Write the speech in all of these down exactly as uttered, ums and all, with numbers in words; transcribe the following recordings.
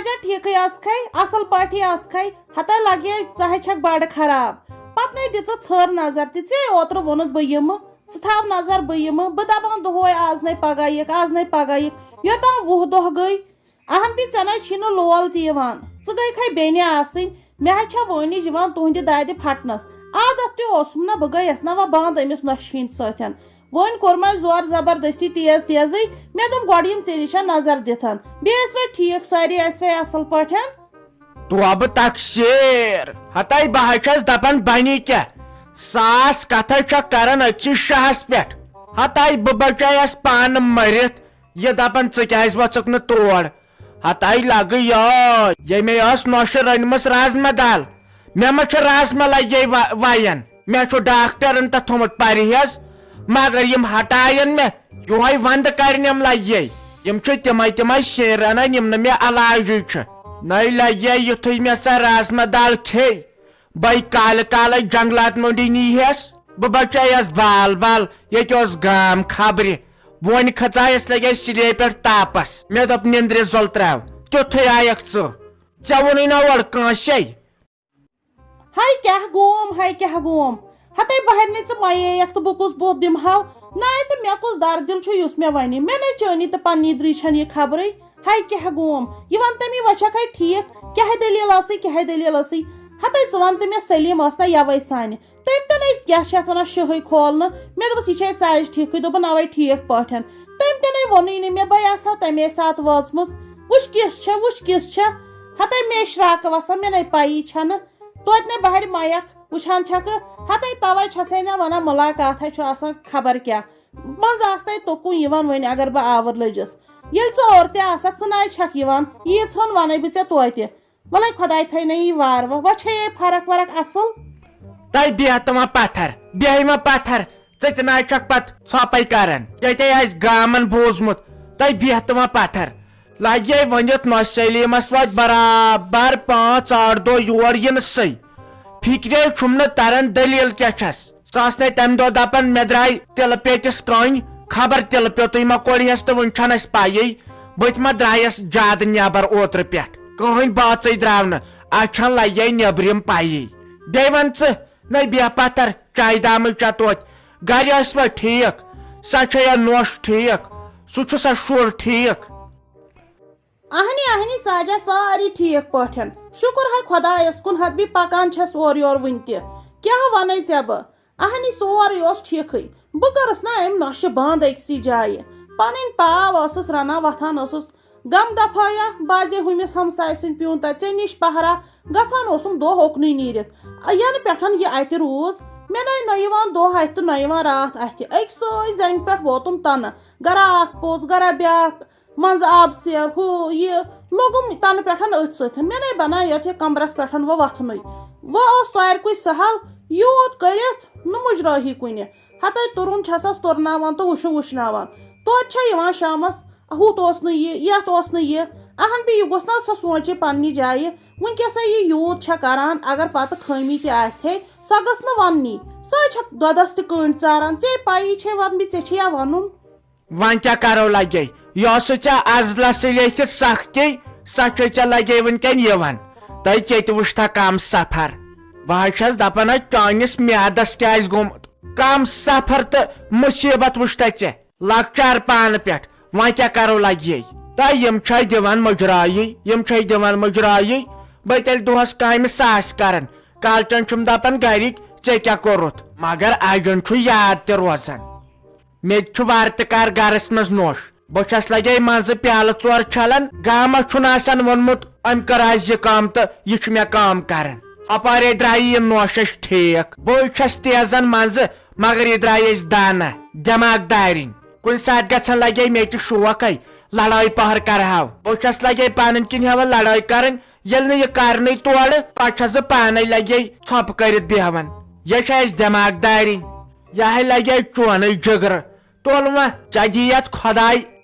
اچھا، ٹھیکھٕے آسکھے، اصل پٲٹھی آسکھے۔ ہتے لگے، ژٕ ہے چھکھ بڑٕ خراب۔ پتہٕ نے دِژٕتھ ژھٔر نظر تہِ، ژےٚ اوترٕ ووٚنُتھ بہٕ یِمہٕ، ژٕ تھاو نظر بہٕ یِمہٕ۔ بہٕ دپان دۄہے آز نے پگاہ یِکھ، آز نے پگاہ یِکھ، یوٚتام وُہ دۄہ گٔے۔ اہن بی، ژےٚ نے چھی نہٕ لول تہِ یِوان، ژٕ گٔیکھے بیٚنہِ آسٕنۍ۔ مےٚ حظ چھےٚ وٲنِج یِوان تُہنٛدِ دادِ پھٹنس۔ عادت تہِ اوسُم نہ، بہٕ گٔیس نہ وۄنۍ بنٛد أمِس نۄشہِ ہٕنٛدۍ سۭتۍ۔ وۄنۍ کوٚر مےٚ زور زبردستی تیز تیزٕے۔ مےٚ دوٚپ، گۄڈٕ یِم ژےٚ نِش نظر دِتھ۔ بیٚیہِ ٲسۍ وۄنۍ ٹھیٖک، سٲری ٲسۍ وۄنۍ اصل پٲٹھۍ۔ توبہٕ تقصیر، ہتاے بہٕ حظ چھَس دپان بنی کیٛاہ؟ ساس کتھٕ چھکھ کران أتھۍ شہس پٮ۪ٹھ۔ ہتاے بہٕ بچییس پانہٕ مٔرِتھ، یہِ دپان ژٕ کیٛازِ وۄژکھ نہٕ تور؟ ہتاے لگہٕ یاد، ییٚمے ٲس نۄشہِ رٔنمٕژ رازما دال۔ مےٚ ما چھِ رازما لگے و-، وین؟ مےٚ چھُ ڈاکٹرن تہٕ تھوٚمُت پرہیز، مگر یِم ہٹاین مےٚ، یُہے ونٛدٕ کرنٮ۪م لگے۔ یِم چھِ تِمے تِمے سِنۍ رنان، یِم نہٕ مےٚ علاجٕے چھِ۔ نَے لگے یُتھُے مےٚ سۄ رازما دال کھے، بے کالہٕ کالے جنگلات مٔنڈی نیہس۔ بہٕ بچییس بال بال، ییٚتہِ اوس گام خبرِ۔ بونہِ کھژایس لگے سِلے پٮ۪ٹھ تاپس۔ مےٚ دوٚپ، نِندرِ زۄل تراو، تیُتھُے آیکھ ژٕ۔ ژےٚ ووٚنُے نا اورٕ کٲنٛسے؟ ہاے کیٛاہ گوم، ہاے کیٛاہ گوم۔ ہتے بہرنہِ ژٕ مَیے یَکھ تہٕ بہٕ کُس بُتھ دِمہٕ ہاو؟ نَے تہٕ مےٚ کُس دَر دِل چھُ یُس مےٚ وَنہِ؟ مےٚ نَے چٲنی تہٕ پننی درٕے چھَنہٕ یہِ خبرٕے۔ ہاے کیٛاہ گوم۔ یِوان تَمی وَچھَکھ ہے ٹھیٖک، کیٛاہ دٔلیٖل ٲسٕے، کیٛاہ دٔلیٖل ٲسٕے؟ ہتے ژٕ وَن تہٕ مےٚ، سلیٖم ٲس نا یَوَے سانہِ؟ تٔمۍ تہِ نَے کیٛاہ چھِ اَتھ وَنان شِہٕے کھولنہٕ۔ مےٚ دوٚپُس، یہِ چھےٚ سَے آز ٹھیٖکٕے، دوٚپُن، اَوَے ٹھیٖک پٲٹھۍ۔ تٔمۍ تہِ نَے ووٚنُے نہٕ مےٚ، بَے آسہٕ ہا تَمے ساتہٕ وٲژمٕژ۔ وٕچھ کِژھ چھےٚ، وٕچھ کِژھ چھےٚ۔ ہتے مےٚ شراکہٕ وَسان، مےٚ نَے پَیی چھَنہٕ۔ توتہِ نے بہرِ مَیَکھ وٕچھان چھَکہٕ، ہتے تَوَے چھَسے نہ وَنان مُلاقات ہے چھُ آسان خبر کیٛاہ۔ منٛزٕ آسہٕ تَے توٚکُن یِوان وۄنۍ اگر بہٕ آوُر لٔجِس۔ ییٚلہِ ژٕ اورٕ تہِ آسَکھ، ژٕ نَے چھَکھ یِوان، ییٖژ ہن وَنَے بہٕ ژےٚ توتہِ۔ وَلَے خۄداے تھٲینَے یی وارٕ وۄنۍ، وۄنۍ چھے یے فرق ورق اَصٕل۔ تَے بیٚہہ تہٕ وۄنۍ پَتھر، بیٚہہ وۄنۍ پَتھر۔ ژٕ تہِ نہ چھکھ پتہٕ ژھۄپے کران، ییٚتے آسہِ گامن بوٗزمُت۔ تہٕ بیٚہہ تہٕ وۄنۍ پتھر۔ لگے ؤنِتھ نۄش سلیمس واتہِ برابر پانٛژھ ٲٹھ دۄہ یور یِنسٕے۔ فکرے چھُم نہٕ تران دٔلیٖل کیٛاہ چھس۔ سۄ ٲس نے تمہِ دۄہ دپان، مےٚ درٛاے تِلہٕ پیٚتِس کٔنۍ، خبر تِلہٕ پیوٚتُے ما کوٚڑہس تہٕ وُنہِ چھنہٕ اسہِ پَیی۔ بہٕ تہِ ما درٛایس زیادٕ نٮ۪بر اوترٕ پٮ۪ٹھ، کٕہٕنۍ باژٕے درٛاو نہٕ۔ اچھن لگے نیٚبرِم پَیی۔ بیٚیہِ وَن ژٕ، نَے بیٚہہ پتھر، چایہِ دامٕے چےٚ توتہِ۔ گرِ ٲسوا ٹھیٖک؟ سۄ چھےٚ نۄش ٹھیٖک؟ سُہ چھُ سا شُر ٹھیٖک؟ اہنی اہنی ساجا، سٲری ٹھیٖک پٲٹھۍ۔ شُکُر ہے خۄدایَس کُن، ہتہٕ بی پکان چھَس اورٕ یورٕ وٕنہِ تہِ۔ کیٛاہ وَنَے ژےٚ بہٕ؟ اہنی سورُے اوس ٹھیٖکھٕے۔ بہٕ کٔرٕس نا أمۍ نۄشہِ بنٛد أکسٕے جایہِ۔ پنٕنۍ پاو ٲسٕس رنان وۄتھان ٲسٕس غم دفایا بازے ہُمِس ہمسایہِ سٕنٛدۍ پیوٗنتہ ژےٚ نِش پہرا، گژھان اوسُم دۄہ اوکنُے نیٖرِتھ۔ ینہٕ پٮ۪ٹھ یہِ اتہِ روٗز، مےٚ نَے نہ یِوان دۄہ اتھِ تہٕ نہ یِوان راتھ اتھِ۔ أکۍ سٕے زنگہِ پٮ۪ٹھ ووتُم تنہٕ، گرا اکھ پوٚز، گرا بیاکھ، منٛزٕ آبہٕ سیر، ہُہ یہِ، لوٚگُم تنہٕ پٮ۪ٹھ أتھۍ سۭتۍ۔ مےٚ نَے بنان یتھ یہِ کمرس پٮ۪ٹھ وۄنۍ وۄتھنُے۔ وۄنۍ اوس تۄرِ کُے سہل، یوٗت کٔرِتھ نہٕ مُجرٲہی کُنہِ۔ ہتے تُرُن چھسس تُرناوان تہٕ وٕچھُن وٕچھناوان۔ توتہِ چھےٚ یِوان شامس، ہُتھ اوس نہٕ یہِ، یتھ اوس نہٕ یہِ۔ اہن بی، یہِ گوٚژھ نا سۄ سونٛچہِ پننہِ جایہِ، وٕنکیٚسے یہِ یوٗت چھےٚ کران، اگر پتہٕ خٲمی تہِ آسہِ ہے، سۄ گٔژھ نہٕ وننی۔ سۄے چھےٚ دۄدس تہِ کٔنڈۍ ژاران۔ ژےٚ پَیی چھے ونہٕ بی، ژےٚ چھے یا ونُن۔ وۄنۍ کیٛاہ کرو لگے؟ یہِ ٲسٕے ژےٚ ازلس لیکھِتھ سختی، سۄ چھے ژےٚ لگے وٕنکٮ۪ن یِوان۔ تہٕ ژےٚ تہِ وٕچھتھا کم سفر۔ بہٕ حظ چھَس دپان، اَتھ چٲنِس میادس کیٛازِ گوٚمُت؟ کم سفر تہٕ مُصیبت وٕچھتھا ژےٚ؟ لۄکچار پانہٕ پٮ۪ٹھ، وۄنۍ کیٛاہ کرو لگے؟ تہٕ یِم چھے دِوان مُجرایی، یِم چھے دِوان مُجرایی۔ بہٕ تیٚلہِ دۄہس کامہِ ساس کران، کالچن چھُم دپان گرِکۍ، ژےٚ کیٛاہ کوٚرُتھ؟ مگر اجن چھُ یاد تہِ روزان۔ مےٚ تہِ چھُ وارٕ تہِ کار گرس منٛز نوٚش۔ بہٕ چھَس لگے منٛزٕ پیالہٕ ژور چھلان، گامس چھُن آسان ووٚنمُت، أمۍ کٔر آز یہِ کٲم تہٕ یہِ چھُ مےٚ کٲم کران۔ اپارے درٛایہِ یہِ نوٚش اَسہِ ٹھیٖک۔ بہٕ چھَس تیزن منٛزٕ، مگر یہِ درٛایہِ اَسہِ دانہ، دٮ۪ماغ دارِنۍ۔ کُنہِ ساتہٕ گژھن لگے مےٚ تہِ شوقے، لڑٲے پہر کرہاو۔ بہٕ چھَس لگے پنٕنۍ کِنۍ ہٮ۪وان لڑٲے کرٕنۍ، ییٚلہِ نہٕ یہِ کرنٕے تورٕ، پتہٕ چھَس بہٕ پانے لگے ژھۄپہٕ کٔرِتھ بیہوان۔ یہِ چھِ اَسہِ دٮ۪ماغ دارِنۍ، یہِ ہے لگے چونٕے جگرٕ۔ تُل وۄنۍ، ژےٚ دِیَتھ خۄداے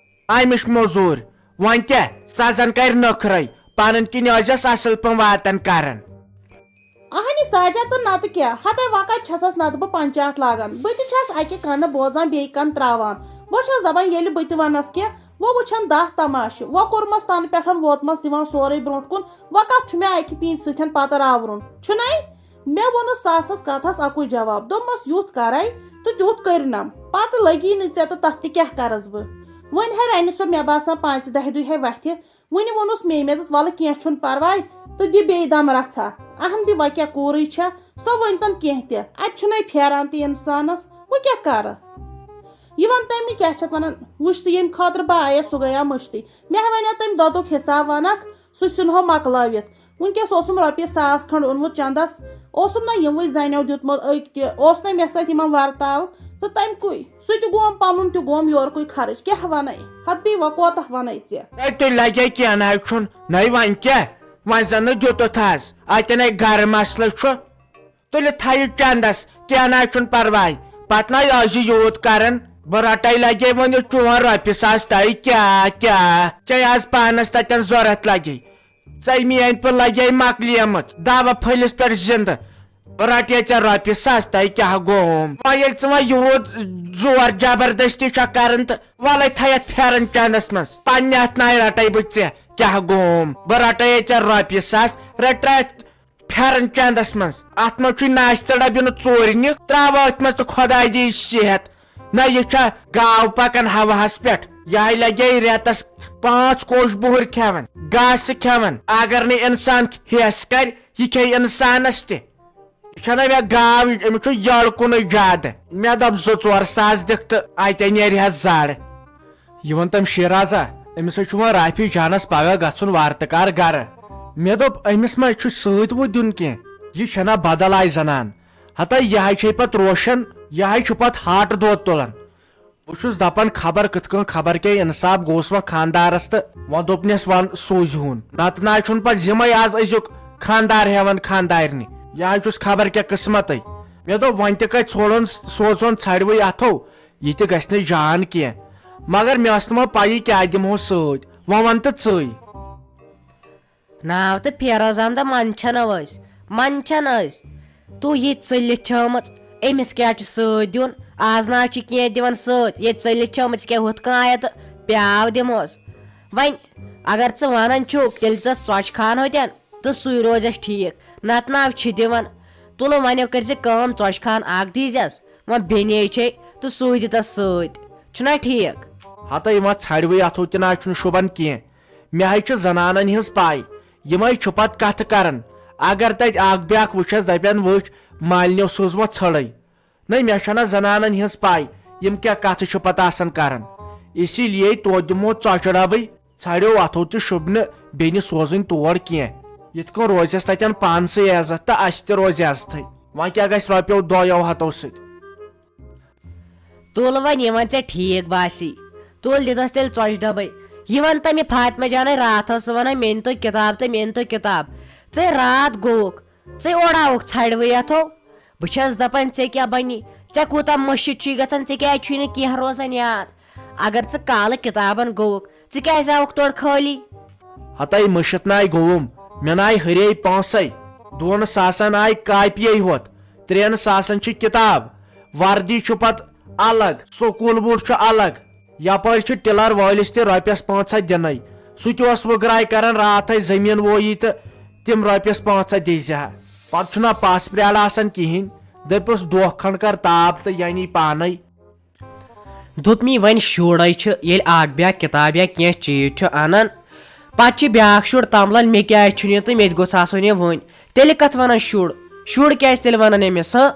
امِچ مٔزوٗرۍ۔ وۄنۍ کیٛاہ، سۄ زن کرِ نٔکھرے، پنٕنۍ کِنۍ ٲسۍزٮ۪س اصل پٲٹھۍ واتان کران۔ اہنہِ ساجا، تہٕ نتہٕ کیٛاہ؟ ہتے وقت چھسس نتہٕ بہٕ پنچاٹ لاگان۔ بہٕ تہِ چھس اکہِ کنہٕ بوزان، بیٚیہِ کنہٕ تراوان۔ بہٕ چھس دپان، ییٚلہِ بہٕ تہِ ونس کینٛہہ، وۄنۍ وٕچھن دَہ تماشہٕ۔ وۄنۍ کوٚرمس تنہٕ پٮ۪ٹھ ووتمس دِوان سورُے برونٛٹھ کُن۔ وۄنۍ کتھ چھُ مےٚ اکہِ پیٖنتہِ سۭتۍ پتراورُن؟ چھُنَے؟ مےٚ ووٚنُس ساسس کتھس اکُے جواب۔ دوٚپمس، یُتھ کرے تہٕ تیُتھ کٔرنم۔ پتہٕ لگی نہٕ ژےٚ تہٕ تتھ تہِ کیٛاہ کرس بہٕ؟ وۄنۍ ہے رنہِ سۄ، مےٚ باسان، پانٛژِ دَہہِ دُہہِ ہے وتھِ۔ وُنہِ ووٚنُس میٚیہِ مےٚ، دوٚپُس، "وَلہٕ کینٛہہ چھُنہٕ پرواے تہٕ دِ بیٚیہِ دم رژھا۔" اہن بی، وۄنۍ کیٛاہ کوٗرٕے چھےٚ، سۄ ؤنۍتن کینٛہہ تہِ۔ اَتہِ چھُنَے پھیران تہِ اِنسانس، وۄنۍ کیٛاہ کرٕ؟ یہِ وَن تَمہِ کیٛاہ چھِ اَتھ وَنان، وٕچھ ژٕ، ییٚمہِ خٲطرٕ بہٕ آیس، سُہ گٔیو مٔشتٕے۔ مےٚ وَنیو تَمہِ دۄدُک حِساب وَنکھ، سُہ سیُن ہو مۄکلٲوِتھ۔ وٕنکیٚس اوسُم رۄپیہِ ساس کھنٛڈ اوٚنمُت چندس، اوسُم نہ یِموٕے زنیو دیُتمُت أکۍ تہِ، اوس نہ مےٚ سۭتۍ یِمن ورتاو، تہٕ تَمہِ کُے، سُہ تہِ گوم پنُن تہِ گوم یورکُے خرٕچ۔ کیٛاہ وَنَے؟ ہتہٕ بیٚیہِ وۄنۍ کوتاہ وَنَے ژےٚ؟ ہے، تُہۍ لگے کینٛہہ نہ حظ چھُن، نَے وۄنۍ کیٛاہ؟ وۄنۍ زن نہٕ دیُتُتھ حظ، اَتٮ۪ن ہے گرٕ مسلہٕ چھُ۔ تُلِتھ تھٲیِو چندس، کینٛہہ نہ حظ چھُنہٕ پرواے۔ پتہٕ نہ حظ ٲسۍ زِ یوٗت کران، بہٕ رٹے لگے وۄنۍ یہِ چون رۄپیہِ ساس تۄہہِ کیٛاہ، کیٛاہ؟ ژےٚ آز پانس تتٮ۪ن ضروٗرت لگے۔ ژے میٲنۍ پٲٹھۍ لگے مۄکلیمٕژ، دوا پھٔلِس پٮ۪ٹھ زِندٕ۔ رٹے ژےٚ رۄپیہِ ساس تۄہہِ کیٛاہ گوٚوم؟ وۄنۍ ییٚلہِ ژٕ وۄنۍ یوٗت زور جبردستی چھکھ کران تہٕ وَلَے تھٲیَتھ پھٮ۪رن چندس منٛز۔ پننہِ اَتھٕ ناے رٹے بہٕ ژےٚ کیٛاہ گوٚوم؟ بہٕ رٹے ژےٚ رۄپیہِ ساس، رٹرا پھٮ۪رن چندس منٛز۔ اتھ منٛز چھُے ناشتہٕ ڈبہٕ یُن ژوٗرِ نِکھ، تراوو أتھۍ منٛز تہٕ خۄداے دِیہِ صحت۔ نہ، یہِ چھا گاو پکان ہوہس پٮ۪ٹھ؟ یہِ ہاے لگے رٮ۪تس پانٛژھ کوٚش بُہٕرۍ کھٮ۪وان، گاسہٕ کھٮ۪وان۔ اگر نہٕ انسان ہٮ۪س کرِ، یہِ کھیٚیہِ انسانس تہِ۔ یہِ چھنہ مےٚ گاو، أمِس چھُ یٔڑ کُنُے زیادٕ۔ مےٚ دوٚپ، زٕ ژور ساس دِکھ تہٕ اتے نیرِ ہا زر۔ یہِ ووٚن تٔمۍ شیرازا، أمِس حظ چھُ وۄنۍ رافی جانس پگاہ گژھُن وارٕ تہٕ کارٕ گرٕ۔ مےٚ دوٚپ، أمِس ما چھُ سۭتۍ وۄنۍ دیُن کینٛہہ؟ یہِ چھنا بدل آیہِ زنان۔ ہتا یہِ ہاے چھے پتہٕ روشن، یہِ ہاے چھُ پتہٕ ہاٹہٕ دود تُلان۔ بہٕ چھُس دپان، خبر کِتھ کٔنۍ، خبر کیٛاہ انصاف گوٚوس وۄنۍ خاندارس تہٕ وۄنۍ دوٚپنس، "وۄنۍ سوٗزِہون۔" نتہٕ نہ چھُنہٕ پتہٕ یِمے آز أزیُک خاندار ہٮ۪وان خاندارنہِ۔ یہِ ہاے چھُس خبر کیٛاہ قٕسمتٕے۔ مےٚ دوٚپ، وۄنۍ تہِ کتہِ ژھولُن، سوزون ژھرِوٕے اتھو۔ یہِ تہِ گژھِ نہٕ جان کینٛہہ۔ مگر مےٚ ٲس نہٕ وۄنۍ پَیی کیٛاہ دِمہوس سۭتۍ۔ وۄنۍ وَن تہٕ ژٕے۔ ناو تہٕ فیروز احمد منٛدچھان ٲسۍ، منٛدچھان ٲسۍ۔ تُہۍ ییٚتہِ ژٔلِتھ چھٲمٕژ، أمِس کیٛاہ چھُ سۭتۍ دیُن؟ آز نہ حظ چھِ کینٛہہ دِوان سۭتۍ، ییٚتہِ ژٔلِتھ چھٲمٕژ، یہِ کیٛاہ ہُتھ کٔنۍ آیہِ تہٕ پیٛاو دِمہوس۔ وۄنۍ اگر ژٕ وَنان چھُکھ، تیٚلہِ دِ تَتھ ژۄچہِ خان ہوتٮ۪ن۔ تہٕ سُے روزٮ۪س ٹھیٖک، نتہٕ ناو چھِ دِوان۔ تُلہٕ وۄنۍ کٔرۍ زِ کٲم، ژۄچہِ خان اکھ دیٖزٮ۪س، وۄنۍ بیٚنے چھے تہٕ سُے دِتس سۭتۍ۔ چھُنا ٹھیٖک؟ ہتہٕ یِمن ژھرِوٕے اتھو تہِ نہ چھُنہٕ شوٗبان کینٛہہ۔ مےٚ ہے چھِ زنانن ہٕنٛز پاے، یِمے چھِ پتہٕ کتھٕ کران۔ اگر تتہِ اکھ بیاکھ وٕچھس، دپن، "وٕچھ، مالنیو سوٗزمَس ژھٔڑے۔" نہ، مےٚ چھنہ زنانن ہٕنٛز پاے، یِم کیٛاہ کتھٕ چھِ پتہٕ آسان کران۔ اسی لیے توتہِ دِمو ژۄچہِ ڈبٕے، ژھرِو اتھو تہِ شوٗبنہٕ بیٚنہِ سوزٕنۍ تور کینٛہہ۔ یِتھ کٔنۍ روزٮ۪س تتٮ۪ن پانسٕے عزت تہٕ اسہِ تہِ روزِ عزتھٕے۔ وۄنۍ کیٛاہ گژھِ رۄپیو دۄیو ہتو سۭتۍ؟ تُل وۄنۍ یِمن ژےٚ ٹھیٖک باسی، تُل دِتس تیٚلہِ ژۄچہِ ڈبے۔ یہِ ون تہٕ مےٚ فاطمہ جانے راتھ ٲس سۄ ونان، "مےٚ أنۍ تو کِتاب تہٕ مےٚ أنۍ تو کِتاب۔" ژے راتھ گوٚوُکھ، ژے اوڑاوُکھ ژھرِوٕے اتھو۔ بہٕ چھَس دَپان، ژےٚ کیٛاہ بَنی؟ ژےٚ کوٗتاہ مٔشِتھ چھُے گژھان، ژےٚ کیٛازِ چھُے نہٕ کینٛہہ روزان یاد؟ اگر ژٕ کالہٕ کِتابَن گوٚوُکھ، ژٕ کیٛازِ آوُکھ تورٕ خٲلی؟ ہَتَے مٔشِتھ نَے گوٚوُم، مےٚ نَے ہُرے پونٛسَے۔ دۄن ساسَن آے کاپیے ہوت، ترٛٮ۪ن ساسَن چھِ کِتاب، وردی چھُ پَتہٕ الگ، سکوٗل بوٗٹھ چھُ الگ۔ یپٲرۍ چھُ ٹِلر وٲلِس تہِ رۄپیس پانٛژھ ہتھ دِنَے۔ سُہ تہِ اوس وٕگراے کران راتھے زٔمیٖن وویی تہٕ تِم رۄپیس پانٛژھ ہتھ دِزِ ہا۔ پتہٕ چھُنہ پس پرٛارٕ آسان کِہیٖنۍ۔ دٔپِس، "دۄہ کھنٛڈ کر تاپھ تہٕ یعنی پانے۔" دوٚپ مےٚ، وۄنۍ شُرے چھُ، ییٚلہِ اکھ بیاکھ کِتاب یا کینٛہہ چیٖز چھُ انان، پتہٕ چھُ بیاکھ شُر تمبلان، "مےٚ کیٛازِ چھُنہٕ یہِ تہٕ مےٚ تہِ گوٚژھ آسُن یہِ وُنۍ۔" تیٚلہِ کتھ ونان شُر؟ شُر کیٛازِ تیٚلہِ ونان أمِس، ہہ؟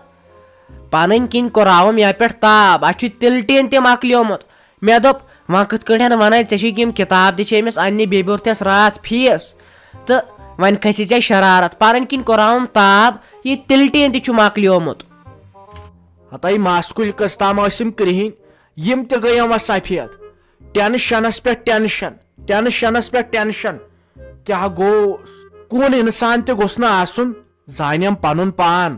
پنٕنۍ کِنۍ کوٚراوُم یتھ پٮ۪ٹھ تاب، اتھ چھُ تِلہٕ ٹیٖن تہِ مۄکلیومُت۔ مےٚ دوٚپ، وۄنۍ کِتھ کٲٹھۍ ونَے، ژےٚ چھے یِم کِتاب دِژے أمِس اننہِ، بیٚیہِ بیوٗٹھ تس راتھ فیٖس۔ تہٕ وۄنۍ کھسہِ ژےٚ شرارت، پنٕنۍ کِنۍ کوٚراوُم تاب، یہِ تِلہٕ ٹیٖن تہِ چھُ مۄکلیومُت۔ ہتاے ماسکُلۍ کٔژ تام ٲسِم کرٛہِنۍ، یِم تہِ گٔیَم وۄنۍ سفید۔ ٹینشنس پٮ۪ٹھ ٹینشن، ٹینشنس پٮ۪ٹھ ٹینشن۔ کیٛاہ گوٚوس؟ کُن انسان تہِ گوٚژھ نہٕ آسُن زانٮ۪م پنُن پان،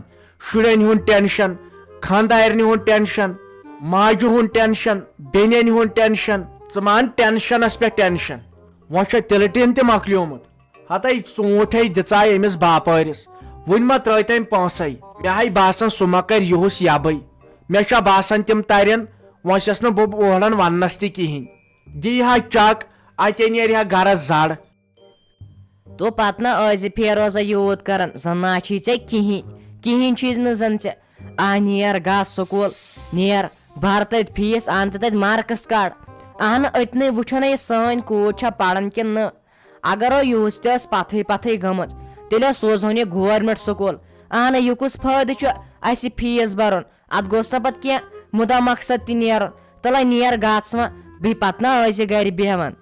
شُرٮ۪ن ہُنٛد ٹینشن، خانٛدارنہِ ہُنٛد ٹینشن، ماجہِ ہُنٛد ٹینشن، بیٚنٮ۪ن ہُنٛد ٹینشن۔ ژٕ مان ٹینشنس پٮ۪ٹھ ٹینشن۔ وۄنۍ چھےٚ تِلہٕ ٹیٖن تہِ مۄکلیومُت۔ ہتے ژوٗنٛٹھۍ ہے دِژاے أمِس باپٲرِس، وُنہِ ما ترٛٲے تٔمۍ پونٛسَے؟ مےٚ ہاے باسان سُہ ما کَرِ یُہُس یَبٕے۔ مےٚ چھا باسان تِم تَرن، وۄنۍ چھَس نہٕ بہٕ اوہڑَن وَننَس تہِ کِہیٖنۍ۔ دی ہا چَک، اَتے نیرِ ہا گَرَس زَر۔ تو پتہٕ نہ ٲسۍ زِ فیروزہ یوٗت کران، زن نہ چھُے ژےٚ کِہیٖنۍ، کِہیٖنۍ چھُے نہٕ زن ژےٚ۔ آ نیر گژھ سکوٗل، نیر بر تتہِ فیٖس، ان تہٕ تتہِ مارکس کڑ۔ اہنہٕ أتنٕے وٕچھو نہ یہِ سٲنۍ کوٗر چھا پران کِنہٕ نہٕ۔ اگر ہو یوٗس تہِ ٲس پتھٕے پتھٕے گٔمٕژ، تیٚلہِ ہو سوزہون یہِ گورمنٹ سکوٗل۔ اہنہٕ یہِ کُس فٲیدٕ چھُ اسہِ فیٖس برُن؟ اتھ گوٚژھ نہ پتہٕ کینٛہہ مُدا مقصد تہِ نیرُن۔ تلے نیر گژھ وۄنۍ، بیٚیہِ پتہٕ نہ ٲسۍ زِ گرِ بیہوان۔